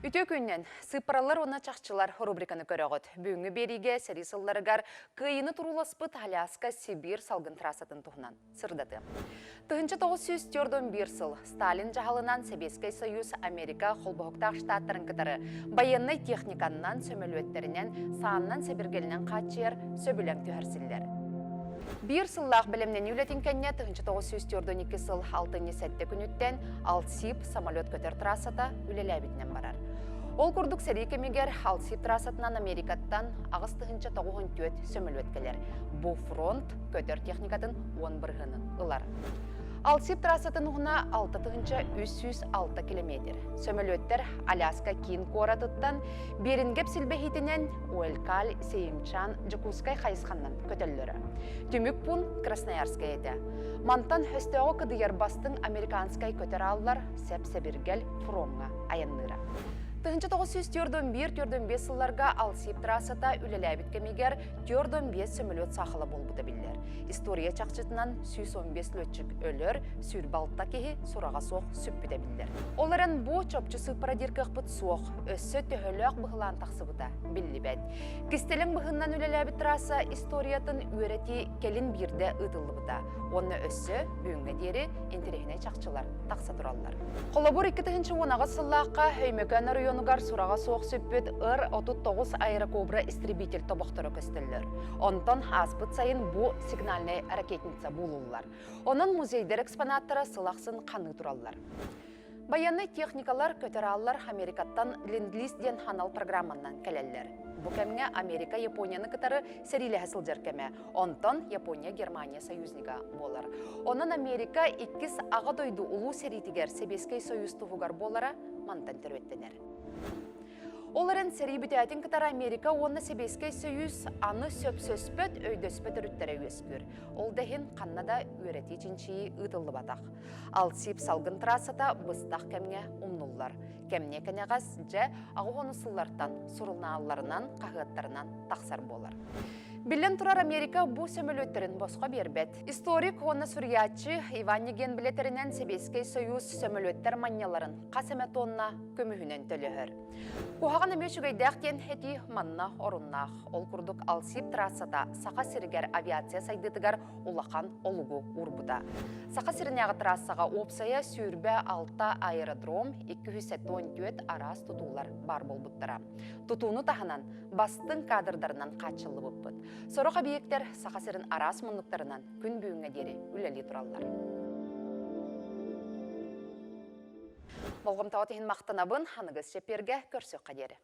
Үтүө күннэн! Сыыппаралар уонна чахчылар рубриканы көрөҕүт. Бүгүҥҥү биэриигэ сэрии сылларыгар Кыайыыны турууласпыт Аляска Сибиир салгын трассатын туһунан сырдатыам. 1941 сыл Сталин дьаһалынан Сэбиэскэй Союз Америка холбоһуктаах штаттарын кытары байыаннай техниканнан, сөмөлүөттэринэн, сааннан-сэбиргэлинэн хааччыйар сөбүлэҥ түһэрсиллэр. Биир сыллаах бэлэмнэнии үлэтин кэннэ 1942 сыл алтынньы сэттэ күнүттэн Алсип самолет көтөр трассата үлэлээбитинэн барар. Ол курдук сэрии кэмигэр Алсип трассатынан Америкаттан 8994 сөмөлүөт кэлэр. Бу фронт көтөр техникатын 10 бырыһыанын ылар. Алсип трассатын уһуна 6306 километр. Сөмөлүөттэр Аляска киин куоратыттан Берингеп силбэһиитинэн Уэлькаль, Сеймчан, Дьокуускай хайысханнан көтөллөрө. Түмүк пуун Красноярскай этэ. Мантан өстөөҕү кыдыйар бастыҥ американскай көтөр ааллар сэп-сэбиргэл фроҥҥа айанныыра. 1941-45 сылларга Алсип трассата үлэлээбит кэмигэр 45 сөмөлүөт саахала буолбута биллэр. История чахчытынан 115 летчик өлөр, 26 киһи сураҕа суох сүппүтэ биллэр. Ол эрэн бу чопчу сыыппара диир кыахпыт суох, өссө төһөлөөх быһылаан тахсыбыта биллибэт. Кистэлэҥ быһыынан үлэлээбит трасса историятын үөрэтии кэлин биирдэ ыытыллыбыта уонна өссө бүгүҥҥэ диэри интэриэһинэй чахчылар тахса тураллар. Холобур, 2018 сыллаахха Өймөкөөн оройуонугар сураҕа суох сүппүт Р-39 аэрокобра истребитель тобохторо көстөллөр. Онтон ааспыт сайын бу сигнальнай ракетница булуллар. Онон музейдар экспонаттара сыл ахсын ханыы тураллар. Байыаннай техникалар көтөр ааллар Америкаттан Ленд-лиз диэн анал программаннан кэлэллэр. Бу кэмҥэ Америка Японияны кытары сэриилэһэ сылдьар кэмэ. Онтон Япония Германия союзнига буолар. Онон Америка иккис Аҕа дойду улуу сэриитигэр Сэбиэскэй Союз туһугар буолара мантан төрүөттэнэр. Ол эрэн сэрии бүтээтин кытары Америка уонна Сэбиэскэй Союз аны сөпсөспөт, өйдөспөт өрүттэрэ үөскүүр. Ол да иһин ханна да үөрэтии-чинчийии ыытыллыбатах. Алсип салгын трассата быстах кэмҥэ умнуллар. Кэмниэ кэнэҕэс дьэ аҕыс сыллартан сурунаалларынан, хаһыаттарынан тахсар буолар. Биллэн турар, Америка бу сөмөлүөттэрин босхо биэрбэт. Историк уонна суруйааччы Иван Еген билэтэринэн Сэбиэскэй Союз сөмөлүөттэр манньаларын хас эмэ тонна көмүһүнэн төлөһөр. Куһаҕан эмиэ үчүгэйдээх диэн этии манна оруннаах. Ол курдук Алсип трассата Саха сиригэр авиация сайдыытыгар улахан олугу уурбута. Саха сиринээҕи трассаҕа уопсайа 26 аэродром, 274 араас тутуулар баар буолбуттара. Тутууну таһынан бастыҥ кадрдарынан хааччыллыбыппыт. Сорох объектэр Саха сирин араас муннуктарынан күн бүгүҥҥэ диэри үлэлии тураллар. Болҕомтоҕут иһин махтанабын, аныгыс чэппиэргэ көрсүөххэ диэри.